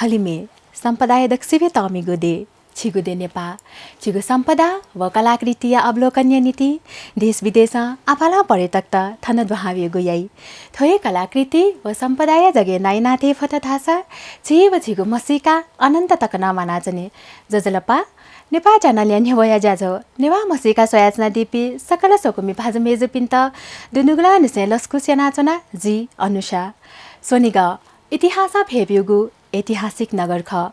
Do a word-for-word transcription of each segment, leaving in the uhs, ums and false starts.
हलिमय् सम्पदाया दक्वसिबें तःमिगु देय्, झीगु देय् नेपाः, झीगु सम्पदा व कलाकृतिया अवलोकनया निंतिं देश विदेशं आपालं पर्यटकत थन दुहां वयेगु याइ। थ्व हे कलाकृति व सम्पदाया जगय् नाइनाथें फत धाःसा झी व झीगु म्हसीका अनन्त तक नं म्वानाच्वनी। ज्वजलपा, नेपाः च्यानलया न्ह्यब्वया ज्याझ्वः नेवाः म्हसीका स्वयाच्वनादीपिं सकल स्वकुमि भाजु मय्जुपिन्त दुनुगलंनिसें लसकुस यानाच्वना जि अनुषा। स्वनिगः इतिहासं फय्ब्यूगु ऐतिहासिक नगर खः।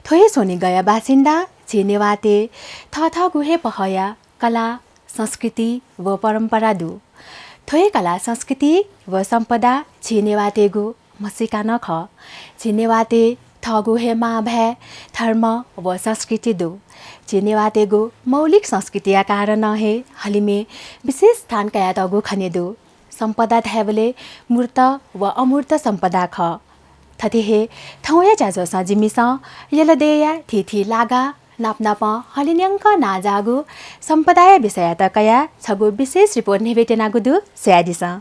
थ्व हे स्वनिगःया बासिन्दा झी नेवाःतय् थःथःगु हे पहःया कला, संस्कृति व परम्परा दु। थ्व हे कला, संस्कृति व सम्पदा झी नेवाःतय्गु म्हसीका नं खः। झी नेवाःतय् थःगु हे मांभाय्, धर्म व संस्कृति दु। झी नेवाःतय्गु मौलिक संस्कृतिया कारणं हे हलिमय् विशेष स्थान कयातःगु खने दु। सम्पदा धायेबलय् मूर्त व अमूर्त सम्पदा खः। थथे हे थौंया ज्याझ्वलय् जिमिसं यल देय्या थीथी लागा नापनापं हलिंन्यंक नांजाःगु सम्पदाया विषययात कयाः छगू विशेष रिपोर्ट न्ह्यब्वयेत्यनागु दु, स्वयादिसँ।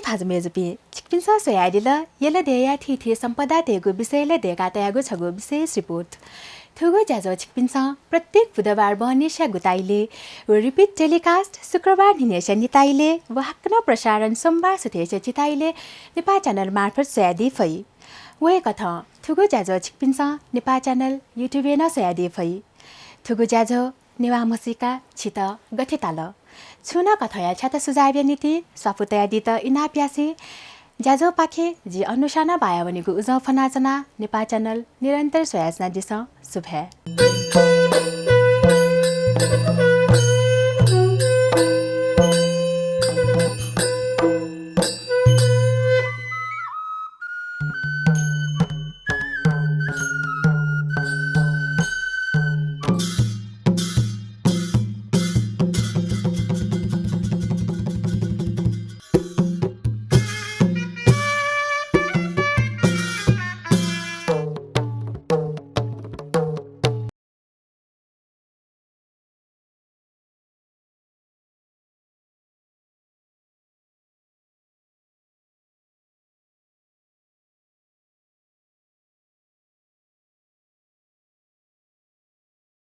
भाजु मय्जुपिं, छिकपिन्सं स्वयादिल यल देय्‌या थीथी सम्पदातय्‌गु विषयलय् दय्‌का तयागु छगू विशेष रिपोर्ट। थुगु ज्याझ्वः छिकपिन्सं प्रत्येक बुधबार बहनिसिया गुताइलय् व repeat telecast शुक्रबार न्हिनय्‌सिया निताइलय् व हाकनं प्रसारण सोमबार सुथय्‌सिया चिताइलय् नेपाः channel मार्फत स्वयादी फइ। व हे कथं थुगु ज्याझ्वः छिकपिन्सं नेपाः channel YouTube-य् नं स्वयादी फइ। थुगु ज्याझ्वः नेवाः म्हसीका छितः गथे ताल? छुं नं कथंया छ्याता सुझावया निंतिं स्वापू तयादीत इनाप यासें ज्याझ्वःपाखें जि अनुषां बायावनेगु उजं फ्वनाच्वना। नेपाः channel निरन्तर स्वयाच्वनादिसँ। सुभाय्।